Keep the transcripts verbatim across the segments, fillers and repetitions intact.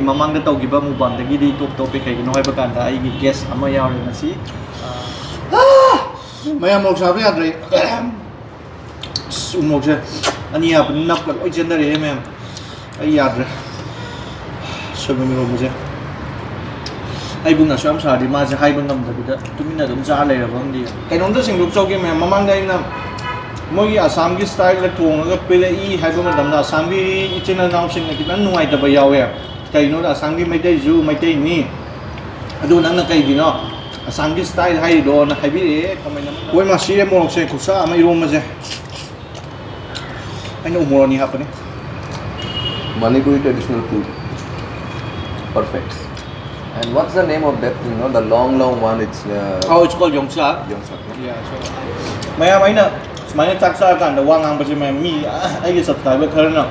ꯃꯃꯥꯡꯗ ꯇꯧꯈꯤꯕ ꯃꯨꯛꯕꯥꯡꯗꯒꯤꯗꯤ ꯇꯣꯞ ꯇꯣꯞꯄꯦ꯫ ꯀꯩꯒꯤꯅꯣ ꯍꯥꯏꯕ ꯀꯥꯟꯗ ꯑꯩꯒꯤ ꯒꯦꯁ ꯑꯃ ꯌꯥꯎꯔꯦ ꯉꯁꯤ꯫ ꯑꯥ! ꯃꯌꯥꯝ ꯃꯣꯔꯣꯛ ꯁꯥꯕ ꯌꯥꯗ꯭ꯔꯦ꯫ ꯑꯁ, ꯎꯃꯣꯔꯣꯛꯁꯦ ꯑꯅꯤ ꯍꯥꯞꯄꯅꯤ, ꯅꯞꯀ ꯂꯣꯏ ꯆꯦꯟꯊꯔꯛꯑꯦ ꯃꯌꯥꯝ꯫ ꯑꯩ ꯌꯥꯗ꯭ꯔꯦ꯫ ꯁꯣꯏꯕꯨꯝ ꯏꯔꯣꯝꯕꯁꯦ꯫ ꯑꯩ ꯕꯨꯡꯅ ꯑꯁꯨꯛ ꯌꯥꯝ ꯁꯥꯔꯗꯤ ꯃꯥꯁꯦ ꯍꯥꯏꯕ ꯉꯝꯗꯕꯤꯗ ꯇꯨꯃꯤꯟꯅ ꯑꯗꯨꯝ ꯆꯥꯔ ꯂꯩꯔꯕ ꯈꯪꯗꯦ꯫ ꯀꯩꯅꯣꯝꯇ ꯁꯦꯡꯗꯣꯛꯆꯍꯧꯒꯦ ꯃꯌꯥꯝ, ꯃꯃꯥꯡꯗ ꯑꯩꯅ ꯃꯣꯏꯒꯤ ꯑꯁꯥꯝꯒꯤ ꯁ꯭ꯇꯥꯏꯜꯗ ꯊꯣꯡꯉꯒ ꯄꯤꯔꯛꯏ ꯍꯥꯏꯕ ꯃꯇꯝꯗ ꯑꯁꯥꯝꯒꯤ ꯏꯆꯤꯟ ꯏꯅꯥꯎꯁꯤꯡꯅ ꯈꯤꯇꯪ ꯅꯨꯡꯉꯥꯏꯇꯕ ꯌꯥꯎꯋꯦ꯫ ꯀꯩꯒꯤꯅꯣꯗ ꯑꯁꯥꯝꯒꯤ ꯃꯩꯇꯩꯁꯨ ꯃꯩꯇꯩꯅꯤ, ꯑꯗꯨ ꯅꯪꯅ ꯀꯩꯒꯤꯅꯣ ꯑꯁꯥꯝꯒꯤ ꯁ꯭ꯇꯥꯏꯜ ꯍꯥꯏꯔꯤꯗꯣꯅ ꯍꯥꯏꯕꯤꯔꯛꯑꯦ ꯀꯃꯦꯟ ꯑꯃ꯫ ꯍꯣꯏ, ꯃꯥ ꯁꯤꯔꯦ ꯃꯣꯔꯣꯛꯁꯦ ꯈꯨꯠꯁꯥ ꯑꯃ ꯏꯔꯣꯝꯕꯁꯦ꯫ ꯑꯩꯅ ꯎꯃꯣꯔꯣꯛ ꯑꯅꯤ ꯍꯥꯞꯄꯅꯤ꯫ Manipuri traditional food. Perfect. And what's the name of that thing, no? The long, long one, it's, uh, Oh, it's called yongsa. Yongsa, no? Yeah, so, ꯃꯌꯥꯝ, ꯑꯩꯅ ꯁꯨꯃꯥꯏꯅ ꯆꯥꯛ ꯆꯥꯔꯀꯥꯟꯗ ꯋꯥ ꯉꯥꯡꯕꯁꯦ, ꯃꯌꯥꯝ, ꯃꯤ, ꯑ, ꯑꯩꯒꯤ subscriber ꯈꯔꯅ,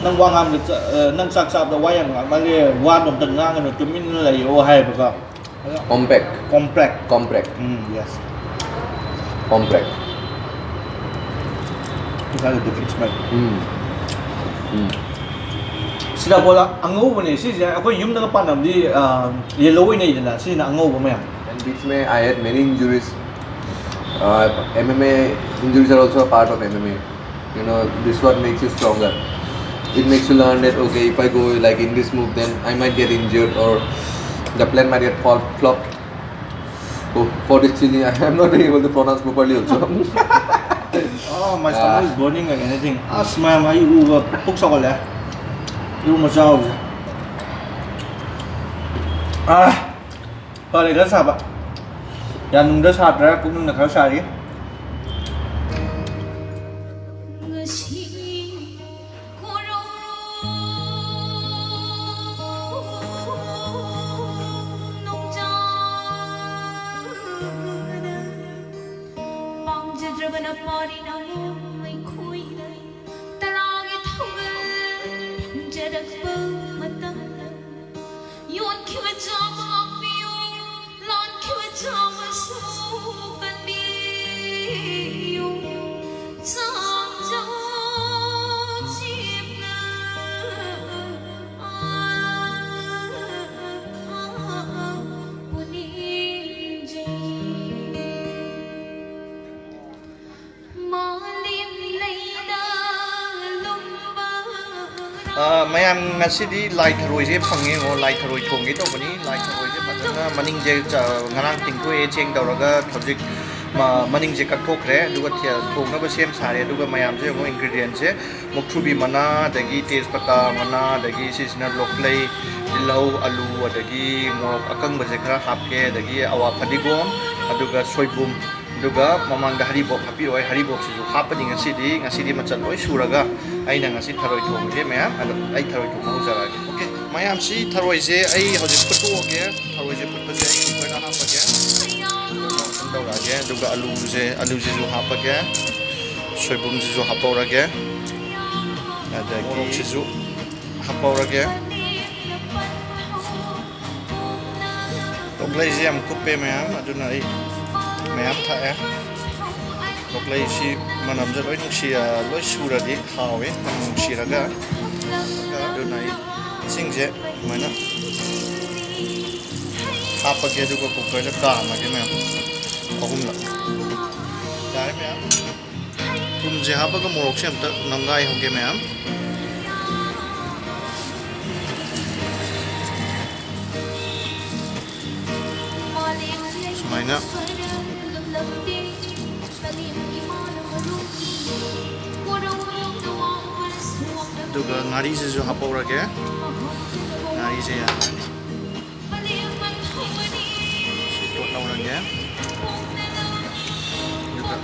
"ꯅꯪ ꯋꯥ ꯉꯥꯡꯕꯗ ꯆ-, ꯑ, ꯅꯪ ꯆꯥꯛ ꯆꯥꯕꯗ ꯋꯥ ꯌꯥꯝ ꯉꯥꯡꯃꯜꯂꯦ, ꯋꯥꯗꯣ ꯑꯝꯇ ꯉꯥꯡꯒꯅꯨ, ꯇꯨꯃꯤꯟꯅ ꯂꯩꯌꯣ" ꯍꯥꯏꯌꯦꯕꯀꯣ꯫ Compact. Compact. Compact. Um, yes. Compact. These are the different smell. ꯎꯝ. ꯎꯝ꯫ ꯁꯤꯗꯥꯕꯣꯂꯥ ꯑꯉꯧꯕꯅꯦ ꯁꯤꯁꯦ꯫ ꯑꯩꯈꯣꯏ ꯌꯨꯝꯗꯒ ꯄꯥꯟꯅꯕꯗꯤ, ꯑ, yellow ꯑꯣꯏꯅꯩꯗꯅ, ꯁꯤꯁꯤꯅ ꯑꯉꯧꯕ ꯃꯌꯥꯝ꯫ And beach में I had many injuries. Uh, M M A injuries are also a part of M M A. You know, this what makes you stronger. It makes you learn that, okay, if I go like in this move, then I might get injured or the plan might get fall, flop. Oh, for this chili, I am not able to pronounce properly also. Oh, my stomach is burning like anything. ꯑꯁ, ꯃꯌꯥꯝ, ꯑꯩ ꯎꯕ ꯄꯨꯛ ꯁꯥꯎꯒꯠꯂꯦ꯫ ꯏꯔꯨ ꯃꯆꯥ ꯍꯧꯁꯦ꯫ ꯑꯥ, ꯐꯔꯦ, ꯈꯔ ꯁꯥꯕ꯫ ꯌꯥꯅꯨꯡꯗ ꯁꯥꯗ꯭ꯔꯦ, ꯄꯨꯛꯅꯨꯡꯗ ꯈꯔ ꯁꯥꯔꯤ꯫ ꯉꯁꯤ ꯄꯥꯝꯖꯗ꯭ꯔꯕꯅ ꯄꯥꯔꯤꯅ ꯑꯩꯈꯣꯏꯗ ꯇꯔꯥꯒꯤ ꯊꯧꯒꯜ ꯐꯪꯖꯔꯛꯄ ꯃꯇꯝꯗ ꯌꯣꯟꯈꯤꯕ ꯆꯥꯃ ꯉꯥꯛꯄꯤꯌꯨ, ꯂꯥꯟꯈꯤꯕ ꯆꯥꯃꯁꯨ ꯀꯟꯕꯤꯌꯨ꯫ ꯆꯥꯡ ꯆꯥꯡ ꯆꯤꯞꯅ ꯃꯌꯥꯝ, ꯉꯁꯤꯗꯤ ꯂꯥꯏ ꯊꯔꯣꯏꯁꯦ ꯐꯪꯉꯦ꯫ ꯌꯦꯡꯉꯣ, ꯂꯥꯏ ꯊꯔꯣꯏ ꯊꯣꯡꯒꯦ ꯇꯧꯕꯅꯤ꯫ ꯂꯥꯏ ꯊꯔꯣꯏꯁꯦ ꯐꯖꯅ ꯃꯅꯤꯡꯁꯦ ꯆ-, ꯉꯔꯥꯡ ꯇꯤꯡꯊꯣꯛꯑꯦ ꯆꯦꯡ ꯇꯧꯔꯒ꯫ ꯍꯧꯖꯤꯛ ꯃ-, ꯃꯅꯤꯡꯁꯦ ꯀꯛꯊꯣꯛꯈ꯭ꯔꯦ꯫ ꯑꯗꯨꯒ ꯊ-, ꯊꯣꯡꯅꯕ ꯁꯦꯝ ꯁꯥꯔꯦ꯫ ꯑꯗꯨꯒ ꯃꯌꯥꯝꯁꯦ ꯌꯦꯡꯉꯣ, ingredientꯁꯦ ꯃꯨꯛꯊ꯭ꯔꯨꯕꯤ ꯃꯅꯥ, ꯑꯗꯒꯤ ꯇꯦꯖꯄꯇꯥ ꯃꯅꯥ, ꯑꯗꯒꯤ ꯁꯤꯁꯤꯅ ꯂꯣꯛꯂꯩ, ꯇꯤꯜꯍꯧ, ꯑꯂꯨ, ꯑꯗꯒꯤ ꯃꯣꯔꯣꯛ ꯑꯀꯪꯕꯁꯦ ꯈꯔ ꯍꯥꯞꯀꯦ, ꯑꯗꯒꯤ ꯑꯋꯥ ꯐꯗꯤꯒꯣꯝ, ꯑꯗꯨꯒ ꯁꯣꯏꯕꯨꯝ, ꯑꯗꯨꯒ ꯃꯃꯥꯡꯗ ꯍꯔꯤꯕꯣꯞ ꯍꯥꯞꯄꯤꯔꯛꯑꯣ꯫ ꯍꯔꯤꯕꯣꯞꯁꯤꯁꯨ ꯍꯥꯞꯄꯅꯤ ꯉꯁꯤꯗꯤ꯫ ꯉꯁꯤꯗꯤ ꯃꯆꯜ ꯂꯣꯏ ꯁꯨꯔꯒ ꯑꯩꯅ ꯉꯁꯤ ꯊꯔꯣꯏ ꯊꯣꯡꯕꯁꯦ ꯃꯌꯥꯝ, ꯑꯗꯣ ꯑꯩ ꯊꯔꯣꯏ ꯊꯣꯡꯕ ꯍꯧꯖꯔꯛꯑꯒꯦ꯫ OK, ꯃꯌꯥꯝꯁꯤ ꯊꯔꯣꯏꯁꯦ ꯑꯩ ꯍꯧꯖꯤꯛ ꯐꯨꯠꯇꯣꯛꯑꯒꯦ꯫ ꯊꯔꯣꯏꯁꯦ ꯐꯨꯠꯄꯁꯦ ꯑꯩ ꯀꯨꯀꯔꯗ ꯍꯥꯞꯄꯒꯦ꯫ ꯑꯗꯨꯒ ꯁꯨꯝ ꯇꯧꯔꯛꯑꯒꯦ꯫ ꯑꯗꯨꯒ ꯑꯂꯨꯁꯦ, ꯑꯂꯨꯁꯤꯁꯨ ꯍꯥꯞꯄꯒꯦ꯫ ꯁꯣꯏꯕꯨꯝꯁꯤꯁꯨ ꯍꯥꯞꯄꯧꯔꯒꯦ꯫ ꯑꯗꯒꯤ ꯃꯣꯔꯣꯛꯁꯤꯁꯨ ꯍꯥꯞꯄꯧꯔꯒꯦ꯫ ꯂꯣꯛꯂꯩꯁꯦ ꯌꯥꯝ ꯀꯨꯞꯄꯦ ꯃꯌꯥꯝ, ꯑꯗꯨꯅ ꯑꯩ ꯃꯌꯥꯝ ꯊꯥꯛꯑꯦ꯫ ꯂꯣꯛꯂꯩꯁꯤ ꯃꯅꯝꯁꯦ ꯂꯣꯏ ꯅꯨꯡꯁꯤ-, ꯂꯣꯏ ꯁꯨꯔꯗꯤ ꯍꯥꯎꯋꯦ, ꯃꯅꯝ ꯅꯨꯡꯁꯤꯔꯒ꯫ ꯑꯗꯨꯅ ꯑꯩ ꯏꯁꯤꯡꯁꯦ ꯁꯨꯃꯥꯏꯅ ꯍꯥꯞꯄꯒꯦ, ꯑꯗꯨꯒ ꯀꯨꯀꯔꯗ ꯀꯥꯝꯃꯒꯦ ꯃꯌꯥꯝ, ꯑꯍꯨꯝꯂꯛ꯫ ꯌꯥꯔꯦ ꯃꯌꯥꯝ꯫ ꯊꯨꯝꯁꯦ ꯍꯥꯞꯄꯒ ꯃꯣꯔꯣꯛꯁꯦ ꯑꯝꯇ ꯅꯝꯒꯥꯏꯍꯧꯒꯦ ꯃꯌꯥꯝ꯫ ꯁꯨꯃꯥꯏꯅ꯫ ꯑꯗꯨꯒ ꯉꯥꯔꯤꯁꯤꯁꯨ ꯍꯥꯞꯄꯧꯔꯒꯦ꯫ ꯉꯥꯔꯤꯁꯦ ꯌꯥꯝ ꯁꯤ ꯇꯣꯠꯍꯧꯔꯒꯦ꯫ ꯑꯗꯨꯒ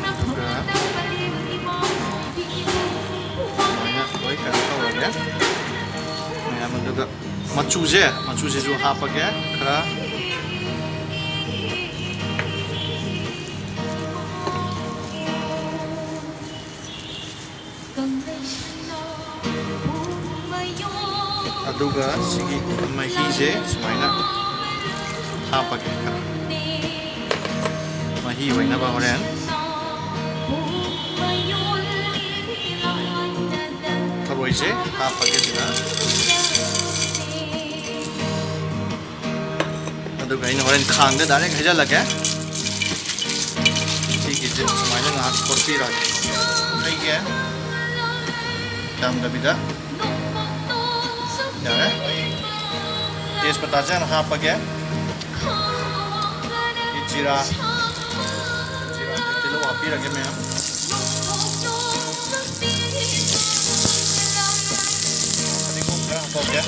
ꯑꯗꯨꯒ ꯁꯨꯃꯥꯏꯅ ꯂꯣꯏ ꯀꯩꯅꯣ ꯇꯧꯔꯒꯦ ꯃꯌꯥꯝ꯫ ꯑꯗꯨꯒ ꯃꯆꯨꯁꯦ, ꯃꯆꯨꯁꯤꯁꯨ ꯍꯥꯞꯄꯒꯦ ꯈꯔ꯫ ꯑꯗꯨꯒ ꯁꯤꯒꯤ ꯃꯍꯤꯁꯦ ꯁꯨꯃꯥꯏꯅ ꯍꯥꯞꯄꯒꯦ ꯈꯔ, ꯃꯍꯤ ꯑꯣꯏꯅꯕ ꯍꯣꯔꯦꯟ꯫ ꯊꯔꯣꯏꯁꯦ ꯍꯥꯞꯄꯒꯦ ꯁꯤꯗ꯫ ꯑꯗꯨ ꯑꯗꯨꯒ ꯑꯩꯅ ꯍꯣꯔꯦꯟ ꯈꯥꯡꯗ direct ꯍꯩꯖꯤꯜꯂꯒꯦ꯫ ꯁꯤꯒꯤꯁꯦ ꯁꯨꯃꯥꯏꯅ ꯉꯥꯏꯍꯥꯛ ꯀꯣꯠꯄꯤꯔꯒꯦ꯫ ꯑꯩꯒꯤ ꯌꯥꯝꯗꯕꯤꯗ꯫ ꯌꯥꯔꯦ꯫ ꯇꯦꯖꯄꯇꯥꯁꯦ ꯍꯥꯟꯅ ꯍꯥꯞꯄꯒꯦ꯫ ꯖꯤꯔꯥ, ꯖꯤꯔꯥ, ꯇꯤꯜꯍꯧ ꯍꯥꯞꯄꯤꯔꯒꯦ ꯃꯌꯥꯝ꯫ ꯐꯗꯤꯒꯣꯝ ꯈꯔ ꯍꯥꯞꯄꯛꯀꯦ꯫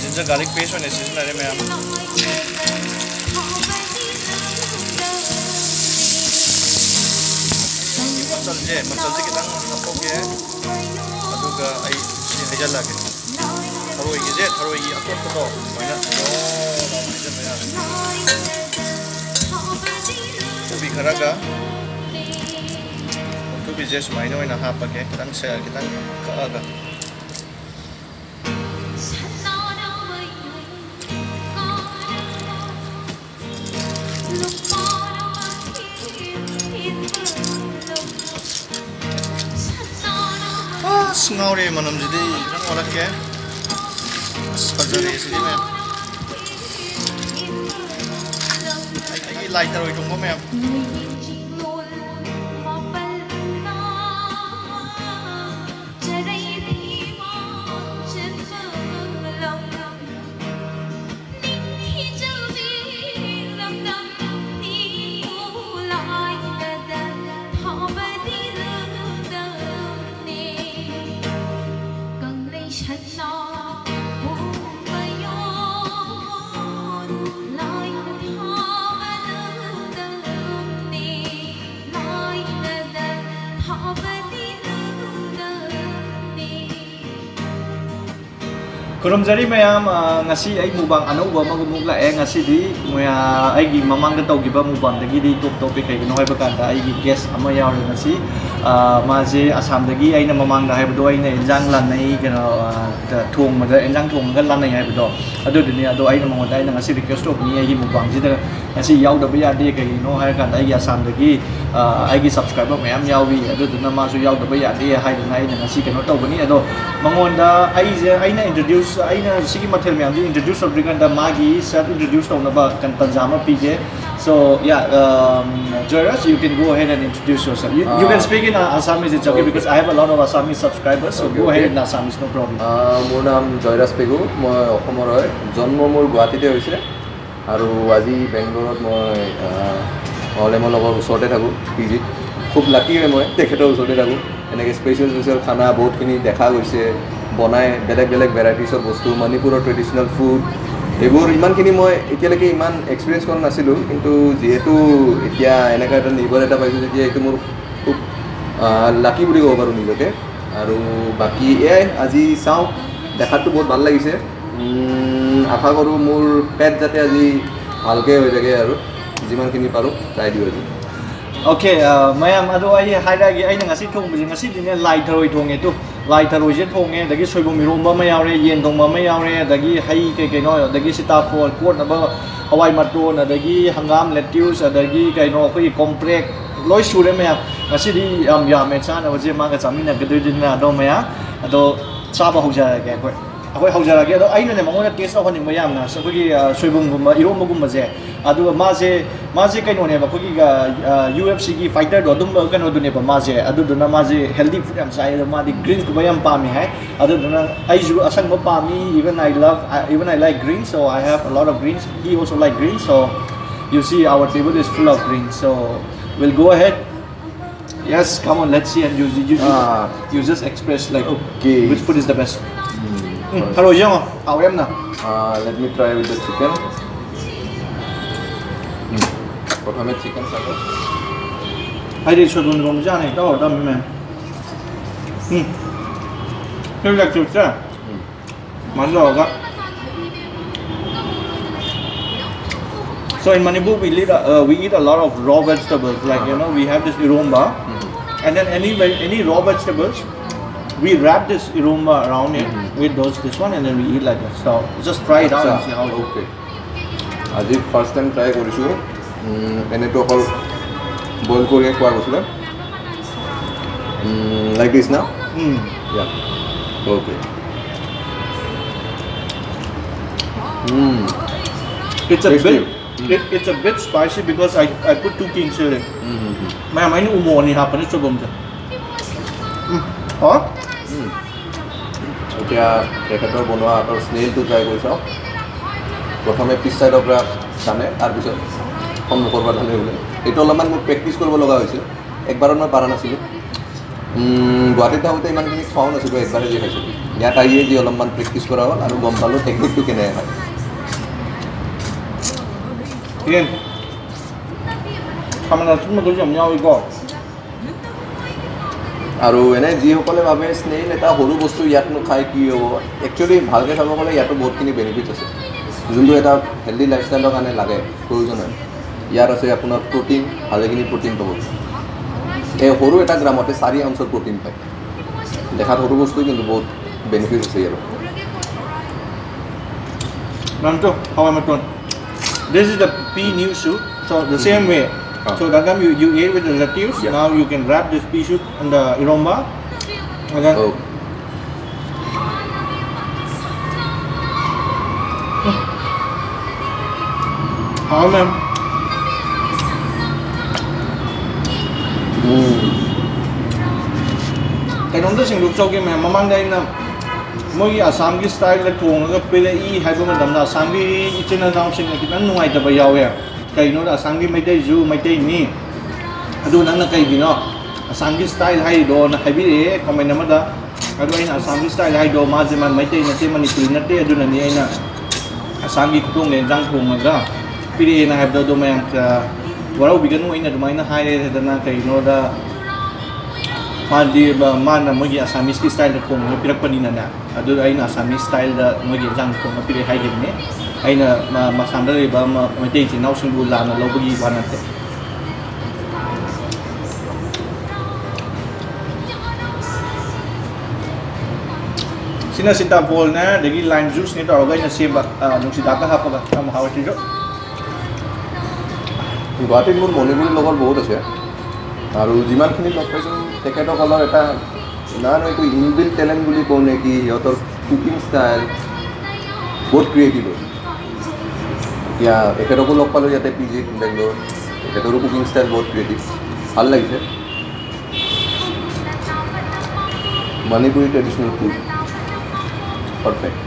Ginger garlic paste ꯑꯣꯏꯅ ꯁꯤꯖꯤꯟꯅꯔꯦ ꯃꯌꯥꯝ꯫ ꯃꯆꯜꯁꯦ, ꯃꯆꯜꯁꯦ ꯈꯤꯇꯪ ꯍꯥꯞꯄꯛꯀꯦ꯫ ꯑꯗꯨꯒ ꯑꯩ ꯁꯤ ꯍꯩꯖꯤꯜꯂꯒꯦ꯫ ꯊꯔꯣꯏꯒꯤꯁꯦ, ꯊꯔꯣꯏꯒꯤ ꯑꯇꯣꯠꯄꯗꯣ ꯁꯨꯃꯥꯏꯅ ꯖꯣꯔ ꯂꯥꯎꯅ ꯍꯩꯖꯤꯟꯕ ꯌꯥꯔꯦ꯫ ꯀꯣꯕꯤ ꯈꯔꯒ, ꯀꯣꯕꯤꯁꯦ ꯁꯨꯃꯥꯏꯅ ꯑꯣꯏꯅ ꯍꯥꯞꯄꯒꯦ, ꯈꯤꯇꯪ ꯁꯦ-, ꯈꯤꯇꯪ ꯀꯛꯑꯒ꯫ ꯑꯁ, ꯉꯥꯎꯔꯦ ꯃꯅꯝꯁꯤꯗꯤ꯫ ꯈꯤꯇꯪ ꯑꯣꯜꯂꯛꯀꯦ꯫ ꯑꯁ, ꯐꯖꯔꯦ ꯁꯤꯗꯤ ꯃꯌꯥꯝ꯫ ꯑꯩ, ꯑꯩꯒꯤ ꯂꯥꯏ ꯊꯔꯣꯏ ꯊꯣꯡꯕ ꯃꯌꯥꯝ꯫ ꯈꯨꯔꯨꯝꯖꯔꯤ ꯃꯌꯥꯝ, ꯑ, ꯉꯁꯤ ꯑꯩ mukbang ꯑꯅꯧꯕ ꯑꯃꯒ ꯑꯃꯨꯛ ꯂꯥꯛꯑꯦ꯫ ꯉꯁꯤꯗꯤ ꯃꯣꯏ, ꯑ, ꯑꯩꯒꯤ ꯃꯃꯥꯡꯗ ꯇꯧꯈꯤꯕ mukbangꯗꯒꯤꯗꯤ top topꯏ꯫ ꯀꯩꯒꯤꯅꯣ ꯍꯥꯏꯕ ꯀꯥꯟꯗ ꯑꯩꯒꯤ guest ꯑꯃ ꯌꯥꯎꯔꯦ ꯉꯁꯤ꯫ ꯑ, ꯃꯥꯁꯦ ꯑꯁꯥꯝꯗꯒꯤ, ꯑꯩꯅ ꯃꯃꯥꯡꯗ ꯍꯥꯏꯕꯗꯣ, ꯑꯩꯅ ꯏꯟꯖꯥꯡ ꯂꯥꯟꯅꯩ, ꯀꯩꯅꯣ, ꯑ, ꯊꯣꯡꯕꯗ, ꯏꯟꯖꯥꯡ ꯊꯣꯡꯉꯒ ꯂꯥꯟꯅꯩ ꯍꯥꯏꯕꯗꯣ, ꯑꯗꯨꯗꯨꯅꯤ꯫ ꯑꯗꯣ ꯑꯩꯅ ꯃꯉꯣꯟꯗ, ꯑꯩꯅ ꯉꯁꯤ request ꯇꯧꯕꯅꯤ, ꯑꯩꯒꯤ mukbangꯁꯤꯗ ꯉꯁꯤ ꯌꯥꯎꯗꯕ ꯌꯥꯗꯦ꯫ ꯀꯩꯒꯤꯅꯣ ꯍꯥꯏꯔꯀꯥꯟꯗ ꯑꯩꯒꯤ ꯑꯁꯥꯝꯗꯒꯤ, ꯑ, ꯑꯩꯒꯤ subscriber ꯃꯌꯥꯝ ꯌꯥꯎꯏ, ꯑꯗꯨꯗꯨꯅ ꯃꯥꯁꯨ ꯌꯥꯎꯗꯕ ꯌꯥꯗꯦ ꯍꯥꯏꯗꯅ ꯑꯩꯅ ꯉꯁꯤ ꯀꯩꯅꯣ ꯇꯧꯕꯅꯤ꯫ ꯑꯗꯣ ꯃꯉꯣꯟꯗ ꯑꯩꯁꯦ, ꯑꯩꯅ introduce ꯑꯩꯅ ꯁꯤꯒꯤ ꯃꯊꯦꯜ ꯃꯌꯥꯝꯁꯤ introduce ꯇꯧꯗ꯭ꯔꯤꯀꯥꯟꯗ ꯃꯥꯒꯤ self introduce ꯇꯧꯅꯕ ꯀꯟ- ꯇꯟꯖꯥ ꯑꯃ ꯄꯤꯒꯦ. So yeah, um, Joyraj, you can go ahead and introduce yourself. You, you can speak in uh, Assamese, it's okay, because I have a lot of Assamese subscribers. So go ahead in Assamese, no problem. আহ, মোৰ নাম জয়ৰাজ পেগু। মই অসমৰ হয়। জন্ম মোৰ গুৱাহাটীতে হৈছে আৰু আজি বেংগলৰত মই আহ, অলেমৰ লগৰ ওচৰতে থাকোঁ, পি জিত। খুব লাকি হয় মই তেখেতৰ ওচৰতে থাকোঁ। এনেকৈ স্পেচিয়েল স্পেচিয়েল খানা বহুতখিনি দেখা গৈছে, বনাই বেলেগ বেলেগ ভেৰাইটিছৰ বস্তু, মণিপুৰৰ ট্ৰেডিশ্যনেল ফুড, এইবোৰ ইমানখিনি মই এতিয়ালৈকে ইমান এক্সপিৰিয়েঞ্চ কৰা নাছিলোঁ। কিন্তু যিহেতু এতিয়া এনেকুৱা এটা নিৰ্ভৰ এটা পাইছোঁ, যেতিয়া এইটো মোৰ খুব লাকি বুলি ক'ব পাৰোঁ নিজকে। আৰু বাকী এয়াই, আজি চাওঁ, দেখাততো বহুত ভাল লাগিছে। উম, আশা কৰোঁ মোৰ পেট যাতে আজি ভালকৈ হৈ থাকে আৰু যিমানখিনি পাৰোঁ ট্ৰাই দিওঁ আজি। Okay, uh, ꯃꯌꯥꯝ ꯑꯗꯣ ꯑꯩ ꯍꯥꯏꯔꯛꯑꯒꯦ, ꯑꯩꯅ ꯉꯁꯤ ꯊꯣꯡꯕꯁꯦ, ꯉꯁꯤꯗꯤꯅꯦ ꯂꯥꯏ ꯊꯔꯣꯏ ꯊꯣꯡꯉꯦ꯫ ꯇꯨ, ꯂꯥꯏ ꯊꯔꯣꯏꯁꯦ ꯊꯣꯡꯉꯦ, ꯑꯗꯒꯤ ꯁꯣꯏꯕꯨꯝ ꯏꯔꯣꯝꯕ ꯑꯃ ꯌꯥꯎꯔꯦ, ꯌꯦꯟ ꯊꯣꯡꯕ ꯑꯃ ꯌꯥꯎꯔꯦ, ꯑꯗꯒꯤ ꯍꯩ ꯀꯩ ꯀꯩꯅꯣ, ꯑꯗꯒꯤ ꯁꯤꯇꯥꯐꯣꯜ ꯀꯣꯠꯅꯕ ꯍꯋꯥꯏ ꯃꯇꯣꯟ, ꯑꯗꯒꯤ ꯍꯪꯒꯥꯝ, ꯂꯦꯇ꯭ꯌꯨꯁ, ꯑꯗꯒꯤ ꯀꯩꯅꯣ ꯑꯩꯈꯣꯏꯒꯤ ꯀꯣꯝꯄ꯭ꯔꯦꯛ, ꯂꯣꯏ ꯁꯨꯔꯦ ꯃꯌꯥꯝ꯫ ꯉꯁꯤꯗꯤ ꯌꯥꯝ ꯌꯥꯝꯃꯦ ꯆꯥꯅꯕꯁꯦ, ꯃꯥꯒ ꯆꯥꯃꯤꯟꯅꯒꯗꯣꯏꯅꯤꯅ ꯑꯗꯣ ꯃꯌꯥꯝ꯫ ꯑꯗꯣ ꯆꯥꯕ ꯍꯧꯖꯔꯒꯦ ꯑꯩꯈꯣꯏ꯫ ꯑꯩꯈꯣꯏ ꯍꯧꯖꯔꯒꯦ꯫ ꯑꯗꯣ ꯑꯩꯅꯅꯦ ꯃꯉꯣꯟꯗ ꯇꯦꯁ ꯇꯧꯍꯟꯅꯤꯡꯕ ꯌꯥꯝꯅ ꯑꯩꯈꯣꯏꯒꯤ ꯑ, ꯁꯣꯏꯕꯨꯝꯒꯨꯝꯕ, ꯏꯔꯣꯝꯕꯒꯨꯝꯕꯁꯦ꯫ ꯑꯗꯨꯒ ꯃꯥꯁꯦ, ꯃꯥꯁꯦ ꯀꯩꯅꯣꯅꯦꯕ, ꯑꯩꯈꯣꯏꯒꯤ ꯌꯨ ꯑꯦꯐ ꯁꯤꯒꯤ ꯐꯥꯏꯇꯔꯗꯣ, ꯑꯗꯨꯝꯕ ꯀꯩꯅꯣꯗꯨꯅꯦꯕ ꯃꯥꯁꯦ꯫ ꯑꯗꯨꯗꯨꯅ ꯃꯥꯁꯦ ꯍꯦꯜꯗꯤ ꯐꯨꯗ ꯌꯥꯝ ꯆꯥꯏ, ꯑꯗꯣ ꯃꯥꯗꯤ ꯒ꯭ꯔꯤꯟꯁꯀꯨꯝꯕ ꯌꯥꯝ ꯄꯥꯝꯃꯤ ꯍꯥꯏ꯫ ꯑꯗꯨꯗꯨꯅ ꯑꯩꯁꯨ ꯑꯁꯪꯕ ꯄꯥꯝꯃꯤ, even I love, even I like green, so I have a lot of greens. He also like green, so you see our table is full of green. So we'll go ahead. Yes, come on, let's see, and you, you, you, Ah. you just express like Okay. which food is the best. ꯎꯝ, ꯎꯝ, ꯊꯔꯣꯏꯁꯦ ꯌꯦꯡꯉꯣ, ꯍꯥꯎꯋꯦ ꯌꯥꯝꯅ꯫ Uh, let me try with the chicken. Um, ꯄ꯭ꯔথমে chicken চাব। ꯍꯥꯏꯗꯤ ꯁꯣꯏꯕꯨꯝ ꯊꯣꯡꯕꯁꯦ ꯍꯥꯟꯅ ꯍꯦꯛꯇ ꯍꯧꯔꯗꯕꯅꯤ ꯃꯌꯥꯝ꯫ ꯎꯝ, ꯁꯤ ꯂꯦꯇ꯭ꯌꯨꯁꯁꯦ ꯁꯨꯃꯥꯏꯅ ꯇꯧꯔꯒ. So in Manipur we eat a, uh, we eat a lot of raw vegetables. Like, you know, we have this iromba, and then any ve- any raw vegetables, we wrap this iromba around it with those this one, and then we eat like this. So just try it out and see how it is. Okay. আজি first time try কৰিছোঁ। উম, এনেতো অকল বইল কৰিয়ে খোৱা গৈছিলে। Like দিছ না? Mm. Yeah. Okay. Mm. It's a Tasty. bit, it, it's a bit spicy because I, I put two king chili. Mm. ꯃꯌꯥꯝ ꯑꯩꯅ ꯎꯃꯣꯔꯣꯛ ꯑꯅꯤ ꯍꯥꯞꯄꯅꯦ ꯆꯒꯨꯝꯁꯦ꯫ ꯎꯝ꯫ ꯍꯥꯎ? এতিয়া তেখেতৰ বনোৱা আটাৰ স্নেইলটো ট্ৰাই কৰি চাওঁ। প্ৰথমে পিছ চাইডৰ পৰা টানে, তাৰপিছত সন্মুখৰ পৰা টানে বোলে। এইটো অলপমান মোৰ প্ৰেক্টিছ কৰিব লগা হৈছিল, একবাৰত মই পৰা নাছিলোঁ। উম, গুৱাহাটীত থাকোঁতে ইমানখিনি খোৱাও নাছিলোঁ, একবাৰে যি খাইছিলোঁ। ইয়াত আহিয়ে যি অলপমান প্ৰেক্টিছ কৰা হ'ল আৰু গম পালোঁ টেকনিকটো কেনেকৈ হয়। ꯌꯦꯟ ꯈꯥꯃꯦꯟ ꯑꯁꯤꯟꯕꯗꯁꯨ ꯌꯥꯝ ꯌꯥꯎꯏꯀꯣ꯫ আৰু এনে যিসকলে ভাবে স্নেইল এটা সৰু বস্তু ইয়াত নোখায় কি হ'ব, একচুৱেলি ভালকৈ চাব গ'লে ইয়াতো বহুতখিনি বেনিফিটছ আছে, যোনটো এটা হেল্ডি লাইফষ্টাইলৰ কাৰণে লাগে, প্ৰয়োজন হয়। ইয়াত আছে আপোনাৰ প্ৰটিন, ভালেখিনি প্ৰটিন পাব। এই সৰু এটা গ্ৰামতে চাৰি আউন্সৰ প্ৰটিন পায়। দেখাত সৰু বস্তু কিন্তু বহুত বেনিফিটছ আছে ইয়াৰ। ꯃꯌꯥꯝꯁꯨ ꯍꯋꯥꯏ ꯃꯇꯣꯟ꯫ This is the pea new shoot. So the same way. Ah. So that time you, you ate with the lettuce. Yeah. Now you can wrap this pea shoot in the iromba. And then Oh. ꯍꯥꯎꯅ꯫ ꯎꯝ꯫ ꯀꯩꯅꯣꯝꯇ ꯁꯦꯡꯗꯣꯛꯆꯍꯧꯒꯦ ꯃꯌꯥꯝ꯫ ꯃꯃꯥꯡꯗ ꯑꯩꯅ ꯃꯣꯏꯒꯤ ꯑꯁꯥꯝꯒꯤ styled ꯊꯣꯡꯉꯒ ꯄꯤꯔꯛꯏ ꯍꯥꯏꯕ ꯃꯇꯝꯗ ꯑꯁꯥꯝꯒꯤ ꯏꯆꯤꯟ ꯏꯅꯥꯎꯁꯤꯡꯅ ꯈꯤꯇꯪ ꯅꯨꯡꯉꯥꯏꯇꯕ ꯌꯥꯎꯋꯦ꯫ ꯀꯩꯒꯤꯅꯣꯗ ꯑꯁꯥꯝꯒꯤ ꯃꯩꯇꯩꯁꯨ ꯃꯩꯇꯩꯅꯤ, ꯑꯗꯨ ꯅꯪꯅ ꯀꯩꯒꯤꯅꯣ ꯑꯁꯥꯝꯒꯤ ꯁ꯭ꯇꯥꯏꯜ ꯍꯥꯏꯔꯤꯗꯣꯅ ꯍꯥꯏꯕꯤꯔꯛꯑꯦ ꯀꯣꯃꯦꯟ ꯑꯃꯗ꯫ ꯑꯗꯣ ꯑꯩꯅ ꯑꯁꯥꯝꯒꯤ ꯁ꯭ꯇꯥꯏꯜ ꯍꯥꯏꯗꯣ ꯃꯥꯁꯦ ꯃꯥ ꯃꯩꯇꯩ ꯅꯠꯇꯦ, ꯃꯅꯤꯄꯨꯔꯤ ꯅꯠꯇꯦ, ꯑꯗꯨꯅꯅꯤ ꯑꯩꯅ ꯑꯁꯥꯝꯒꯤ ꯈꯨꯊꯣꯡꯗ ꯏꯟꯖꯥꯡ ꯊꯣꯡꯉꯒ ꯄꯤꯔꯛꯑꯦꯅ ꯍꯥꯏꯕꯗꯣ꯫ ꯑꯗꯣ ꯃꯌꯥꯝ, ꯑ, ꯋꯥꯔꯧꯕꯤꯒꯅꯨ, ꯑꯩꯅ ꯑꯗꯨꯃꯥꯏꯅ ꯍꯥꯏꯔꯦꯗꯅ꯫ ꯀꯩꯒꯤꯅꯣꯗ ꯃꯥꯗꯤ ꯃꯥꯅ ꯃꯣꯏꯒꯤ ꯑꯁꯥꯃꯤꯁꯀꯤ ꯁ꯭ꯇꯥꯏꯜꯗ ꯊꯣꯡꯉꯒ ꯄꯤꯔꯛꯄꯅꯤꯅꯅꯦ꯫ ꯑꯗꯨ ꯑꯩꯅ ꯑꯁꯥꯃꯤꯁ ꯁ꯭ꯇꯥꯏꯜꯗ ꯃꯣꯏꯒꯤ ꯏꯟꯖꯥꯡ ꯊꯣꯡꯉ ꯄꯤꯔꯛꯑꯦ ꯍꯥꯏꯈꯤꯕꯅꯦ꯫ ꯑꯩꯅ ꯃ-, ꯃꯁꯥꯝꯗ ꯂꯩꯕ ꯃ-, ꯃꯩꯇꯩ ꯏꯆꯤꯟ ꯏꯅꯥꯎꯁꯤꯡꯕꯨ ꯂꯥꯟꯅ ꯂꯧꯕꯒꯤ ꯋꯥ ꯅꯠꯇꯦ꯫ ꯁꯤꯅ ꯁꯤꯇꯥꯕꯣꯜꯅꯦ, ꯑꯗꯒꯤ ꯂꯥꯏꯝ ꯖꯨꯁꯅꯦ ꯇꯧꯔꯒ ꯑꯩꯅ ꯁꯦꯝꯕ, ꯑ, ꯅꯨꯡꯁꯤꯗꯥꯛꯀ ꯍꯥꯞꯄꯒ ꯌꯥꯝ ꯍꯥꯎꯋꯦ ꯁꯤꯁꯨ꯫ গুৱাহাটীত মোৰ মণিপুৰী লগৰ বহুত আছে আৰু যিমানখিনি লগ পাইছোঁ তেখেতসকলৰ এটা নাজানো এইটো ইনবিল্ট টেলেণ্ট বুলি কওঁ নেকি, সিহঁতৰ কুকিং ষ্টাইল বহুত ক্ৰিয়েটিভ হয়। এতিয়া এখেতকো লগ পালোঁ ইয়াতে পি জিত বেংগলোৰ। এখেতৰো কুকিং ষ্টাইল বহুত ক্ৰিয়েটিভ, ভাল লাগিছে। Manipuri traditional food, perfect.